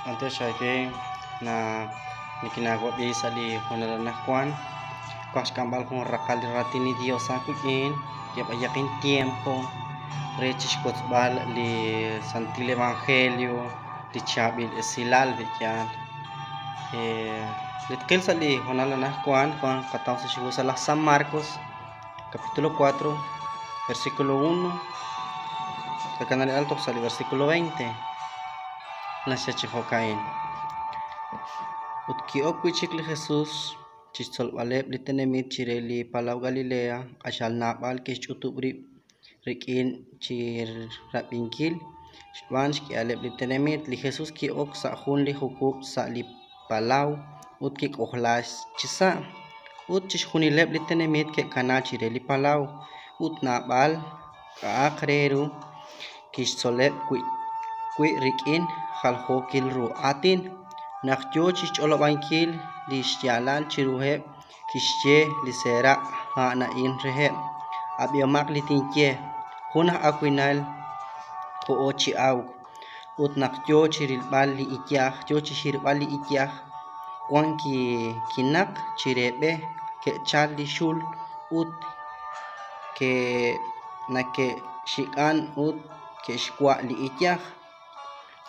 B'antiox aawe naq nikinaawab'i sa' li hoonal anaqwan. Twaj xk'amb'al jun raqal li raatin li Dios aawik'in, ye b'ayaq intiempo re chixwotzb'al li santil evangelio, li chaab'il esilal pe'yaal. Li tqil sa' li hoonal anaqwan wan qataw sa' xhu sa' laj San Marcos, capítulo 4, versículo 1, qakanab' toj sa' li versículo 20. Naxye chi jo'ka'in. Ut ki'ok wi' chik li Jesus chi xtzolb'aleb' li tenamit chire li palaw Galilea, q'axal naab'al ke'xch'utub' rib' rik'in chi rab'inkil xb'aan xk'ihaleb' li tenamit. Li Jesus ki'ok sa' jun li jukub' sa' li palaw ut kik'ojlaak chisa'. Ut chixjunileb' li tenamit ke'kanaak chire li palaw ut naab'al k'a'aq re ru kixtzoleb' wi' rik'in jaljookil ru aatin. Naq yo chi xch'olob'ankil li xyaalal chiruheb', kixye li seeraq' a'an a'in reheb': Ab'ihomaq li tinye. Jun aj awinel koho chi awk, ut naq yo chi rilb'al li iyaj, yo chi xirb'al li iyaj, wan kinaq chire b'e, ke'chalk li xul ut nake'xik'an ut ke'xwa' li iyaj.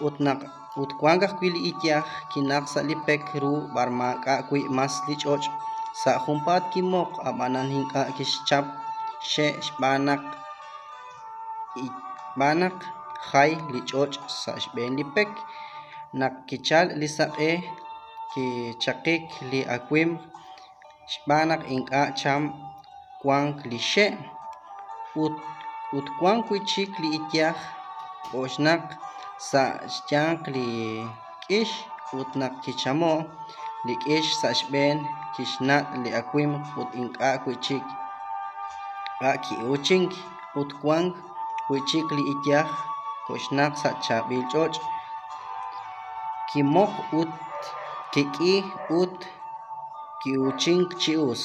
Ut naq ut wank ajwi' li iyaj kinaq sa' li pek ru b'ar maak'a' wi' mas li ch'och'. Sa' junpaat kimoq, ab'anan ink'a' kixchap xxe' xb'aan naq jay li ch'och' sa' xb'een li pek. Naq kichalk li saq'e, kichaqik li awimq xb'aan naq ink'a' cham wank li xxe'. Ut wank wi' chik li iyaj k'oxnaq sa' xyanq li k'ix ut naq kichamo' li k'ix sa' xb'een kixnat' li awimq ut ink'a' wi' chik ki'uuchink. Ut wank wi' chik li iyaj koxnaq sa' chaab'il ch'och', kimoq ut kik'i ut ki'uuchink chi us.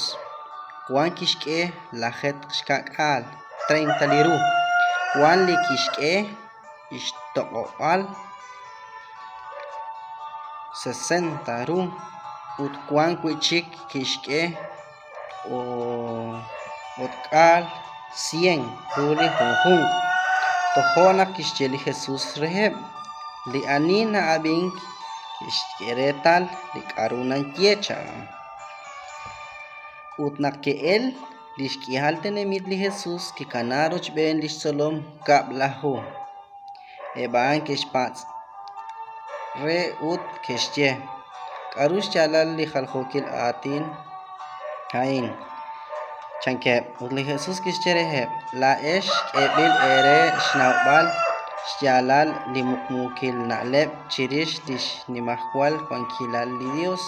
Wan kixk'e 60 30 li ru, wan li kixk'e xtoq'ob'al 60 ru ut wank wi' chik kixk'e o'k'aal 100 ru li junjunq. Tojo' naq kixye li Jesus reheb': Li ani na'ab'ink kixk'e reetal li k'aru naxye chan. Ut naq ke'elk li xk'ihal tenamit li Jesus kikanaak rochb'een li xtzolom 10. Eb' a'an ke'xpatz' re ut ke'xye: K'aru xyaalal li jaljookil aatin a'in? Chankeb'. Ut li Jesus kixye reheb': Laa'ex k'eeb'il eere xnawb'al xyaalal li muqmuukil na'leb' chirix li xnimajwal wankilal li Yos,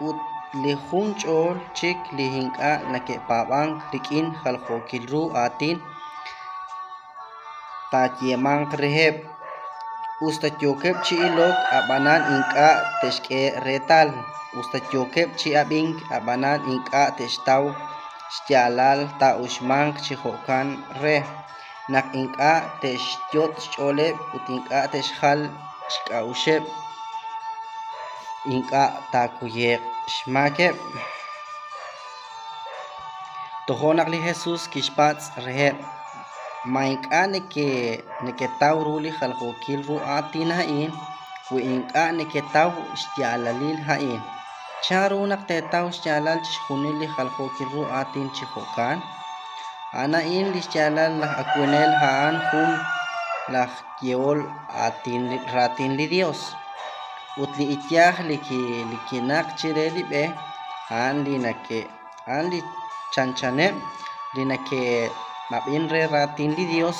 ut li jun ch'ol chik li ink'a' neke'paab'ank rik'in jaljookil ru aatin taayeemanq reheb'. Us ta yookeb' chi ilok, ab'anan ink'a' te'xk'e reetal; us ta yookeb' chi ab'ink, ab'anan ink'a' te'xtaw xyaalal taa'uxmanq chi jo'kan re naq ink'a' te'xyot' xch'ooleb' ut ink'a' te'xjal xk'a'uxeb', ink'a' taakuye'q xmaakeb'. Tojo' naq li Jesus kixpatz' reheb': Ma ink'a' neketaw ru li jaljookil ru aatin a'in? Wi ink'a' neketaw xyaalalil a'in, chanru naq teetaw xyaalal chixjunil li jaljookil ru aatin chi jo'kan? A'an a'in li xyaalal laj awinel a'an jun laj yehol raatin li Yos. Ut li iyaj li kinaq chire li b'e a'an li chanchaneb' li neke'ab'ink re raatin li Yos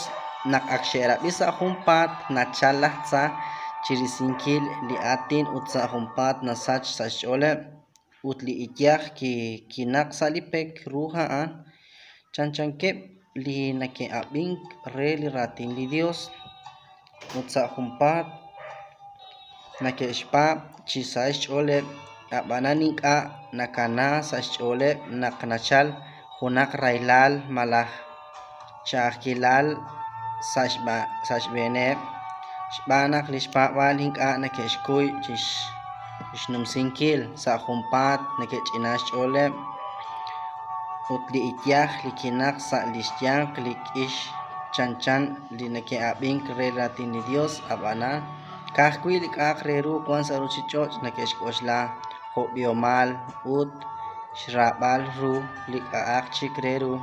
naq ak xe'rab'i sa' junpaat nachalk laj tza chi risinkil li aatin ut sa' junpaat nasach sa' xch'ooleb'. Ut li iyaj kinaq sa' li pek ru a'an chanchankeb' li neke'ab'ink re li raatin li Yos ut sa' junpaat neke'xpaab' chi sa xch'ooleb', ab'anan ink'a' nakanaak sa' xch'ooleb' naq nachalk junaq rahilal malaj ch'a'ajkilal sa' xb'eeneb' Xb'aan naq li xpaab'aal ink'a' neke'xkuy chi xnumsinkil, sa' junpaat neke'ch'ina xch'ooleb'. Ut li iyaj li kinaq sa' li xyanq li k'ix chanchan li neke'ab'ink re raatin li Dios, ab'anan ka'ajwi' li k'a'aq re ru wank sa' ruuchich'och' neke'xk'oxla jo' b'ihomal ut xraab'al ru li k'a'aq chik re ru,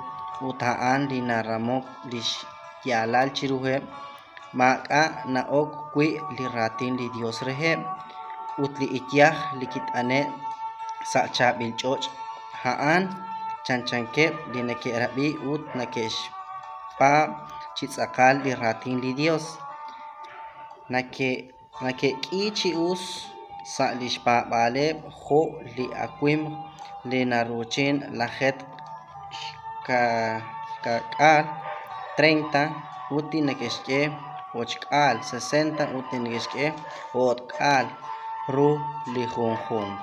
ut a'an li naramok li xyaalal chiruheb', maak'a' na'ok wi' li raatin li Dios reheb'. Ut li iyaj li kit'ane' sa' chaab'il ch'och' a'an chanchankeb' li neke'rab'i ut neke'xpaab' chi tz'aqal li raatin li Dios. Neke'k'i chi us sa' li xpaab'aaleb' jo' li awimq li naruuchin lajeetq xka'k'aal 30 ut li neke'xk'e oxk'aal 60 ut li neke'xk'e o'k'aal ru li junjunq.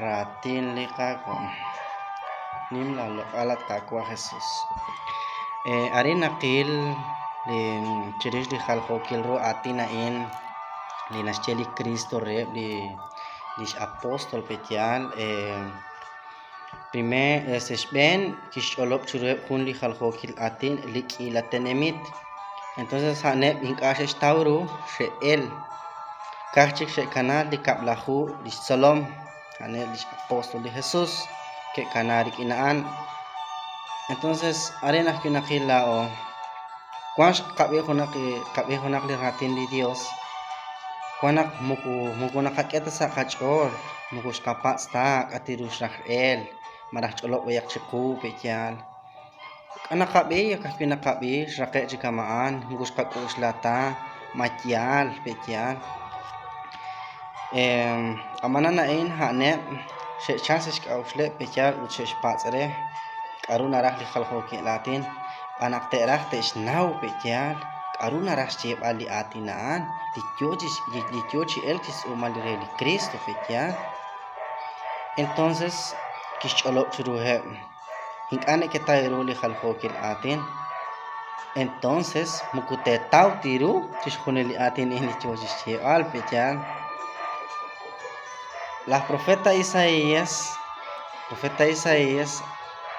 Raatin li Qaawa'. Nim laaloq'al, at Qaawa' Jesus. Arin naqil li chirix li jaljookil ru aatin a'in li naxye li Cristo reheb' li lix apóstol pe'yaal. Primer sa' xb'een kixch'olob' chiruheb' jun li jaljookil aatin li k'iila tenamit. Entonces a'aneb' ink'a' xe'xtaw ru, xe'el. Ka'aj chik xe'kana li 10 lix tzolom, a'aneb' lix apóstol li Jesus, ke'kana rik'in a'an. Entonces arin ajwi' naqil laa'o wan xqab'i junaq qab'i junaq li raatin li Dios, wan naq moko naqak'e ta sa' qach'ool, moko xqapatz' ta k'a' ru xraj el malaj ch'olob' b'ayaq chiqu pe'yaal. K'a naqab'i, ka'ajwi' naqab'i xraqe' chi kama'an, moko xqak'oxla ta ma yaal pe'yaal. Ab'anan a'in a'aneb' xe'chal sa' xk'a'uxleb' pe'yaal ut xe'xpatz' re k'a'ru naraj li jaljookil aatin, xb'aan naq te'raj te'xnaw pe'yaal k'a'ru naraj xyeeb'al li aatin a'an li yo chi elk chi xtz'uumal re li Cristo pe'yaal. Entonces kixch'olob' chiruheb' ink'a' neketaw ru li jaljookil aatin. Entonces moko teetaw ta ru chixjunil li aatin a'in li yo chi xyeeb'al pe'yaal. Laj profeta Isaías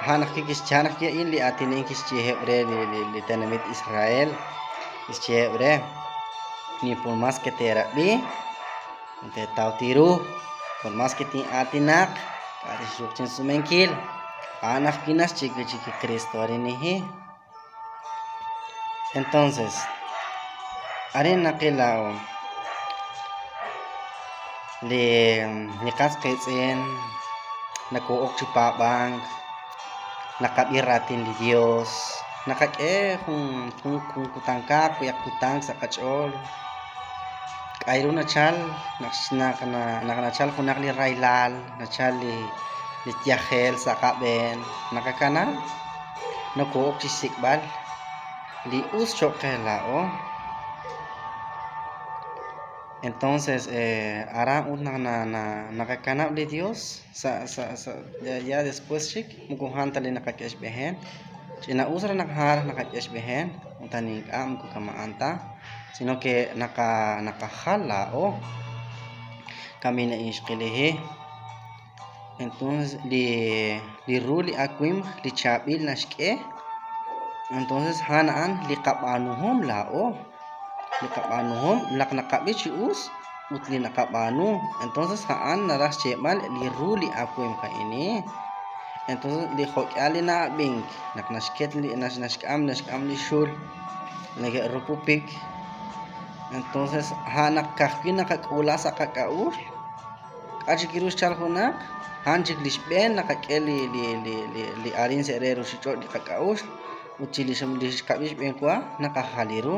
a'an ajwi' a'in li aatin a'in kixyeheb' re li tenamit Israel, kixyeheb' re ni por más que teerab'i teetaw ta ru, por más que tin'aatinaq k'a' tixruuq chinsumenkil. A'an ajwi' naxye wi' chik li Cristo arinihi. Entonces arin naqil laa'o li qas qiitz'in nako'ok chi paab'ank, naqab'i raatin li Dios, naqak'e jun kutankaq b'ayaq kutan sa' qach'ool. K'a' ru nachal naq nachal junaq li rahilal, nachal li yajel sa' qab'een, naqakana noko'ok chi xsik'b'al li us cho'q qe laa'o. Entonces aran ut naq naqakanab' li Dios sa' ya después chik moko a'an ta li naqak'e xb'een. Ch'ina'us raj naq a'an raj naqak'e xb'een ut ink'a' moko kama'an ta, sino que naqajal laa'o kamin a'in xqilihi. Entonces li ru li awimq li chaab'il naxk'e, entonces a'an a'an li qab'aanuhom laa'o, li qab'aanuhom naq naqab'i chi us ut li naqab'aanu. Entonces a'an naraj xyeeb'al li ru li awimq a'ini. Entonces li jo'k'ihal li na'ab'ink naq naxket li naxk'am li xul neke'rupupik. Entonces a'an naq ka'ajwi' naqak'uula sa' qak'a'uxl k'a' chik ru xchal junaq, a'an chik li xb'een naqak'e li arin sa' re ruuchich'och' li qak'a'uxl ut chi li xqab'i xb'een wa naqajal ru.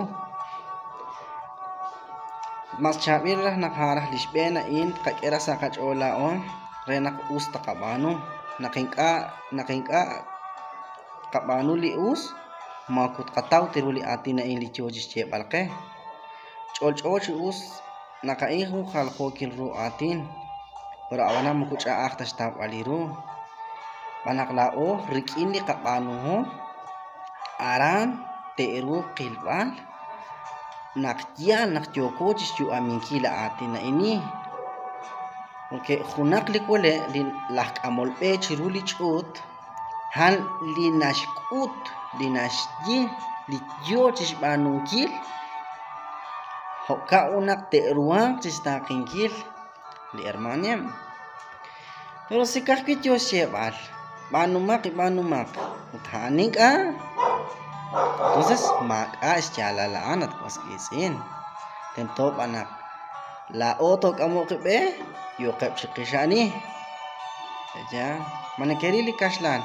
Mas chaab'il raj naq a'an raj li xb'een a'in tqak'e raj sa' qach'ool laa'o re naq us taqab'aanu. Naq ink'a' tqab'aanu li us moko tqataw ta ru li aatin a'in li yo chi xyeeb'al qe. Ch'olch'o chi us naq a'in jun jaljookil ru aatin, pero ab'anan moko ch'a'aj ta xtawb'al ru. Xb'aan naq laa'o rik'in li qab'aanuhom aran te'ruuq qilb'al Naq yaal naq yooko chixyu'aminkil li aatin a'ini. Porque junaq li wole' li laj k'amol b'e chiru li ch'uut, a'an li naxk'ut, li naxye, li yoo chixb'aanunkil, jo'kan ut naq te'ruhanq chixtaaqenkil li hermaneb'. Pero si ka'ajwi' yoo xyeeb'al, b'aanumaq y b'aanumaq, ut a'an ink'a'. Entonces maak'a' xyaalal a'an, at was wiitz'in. Tento b'an naq laa'o took'amoq qib'e, yooqeb' chiqix ani. Ya, ma nekeril li kaxlan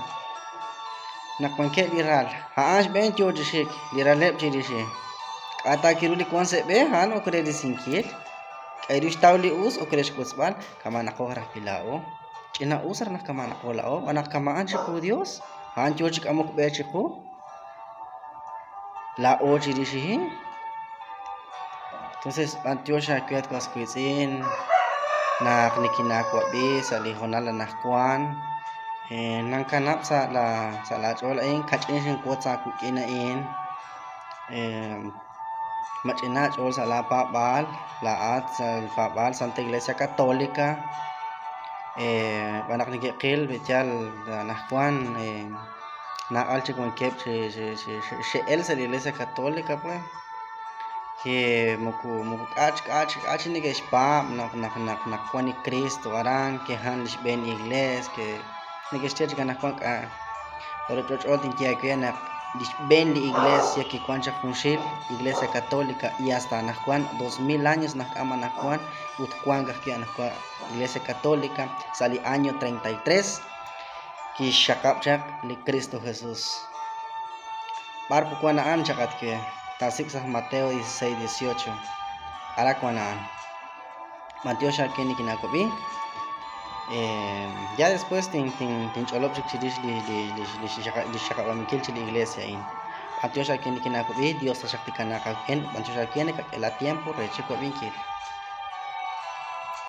naq wankeb' li ral, a'an xb'een yoo chi xik, li raleb' chirixi. K'a' ta kiru li wank sa' b'e, a'an ok re risinkil. K'a' ru xtaw li us ok re xwotzb'al, kama'naqo raj wi' laa'o. Ch'ina us raj naq kama'naqo laa'o, b'an naq kama'an chiqu Dios, a'an yoo chi k'amok b'e chiqu. Laa'o chirixi. Entonces, b'antiox aawe at was wiitz'in naq nikinaawab'i sa' li hoonal anaqwan. Nankanab' sa' la sa' laach'ool a'in kach'in xinwotz aawik'in a'in. Mach'ina aach'ool sa' laa paab'aal, laa'at sa' li paab'aal Santa Iglesia Católica. B'an naq neke'qil yal anaqwan naab'al chik wankeb' chi xe'el sa' li Iglesia Católica pues, que moko moko k'a' k'a' k'a' chik neke'xpaab' naq naq naq naq wan li Cristo aran, que a'an li xb'een iglesia, que neke'xye chik anaqwan k'a'. Pero ch'olch'o tinye aawe naq li xb'een li iglesia kiwan chaq junxil, Iglesia Católica, y hasta anaqwan 2000 años naq k'am anaqwan ut wank ajwi' anaqwan Iglesia Católica sa' li año 33 kixxaqab' chaq li Cristo Jesús. B'ar wan a'an chaq atwe, taasik' sa' Mateo 16:18. Aran wan a'an. B'antiox aawe nikinaawab'i. Ya después tin tin tinch'olob' chik chirix li li li li xxaqab'ankil chi li iglesia a'in. B'antiox aawe nikinaawab'i, Dios taxaq tikanaaq aawik'in, b'antiox aawe nakak'e la tiempo re chiwab'inkil.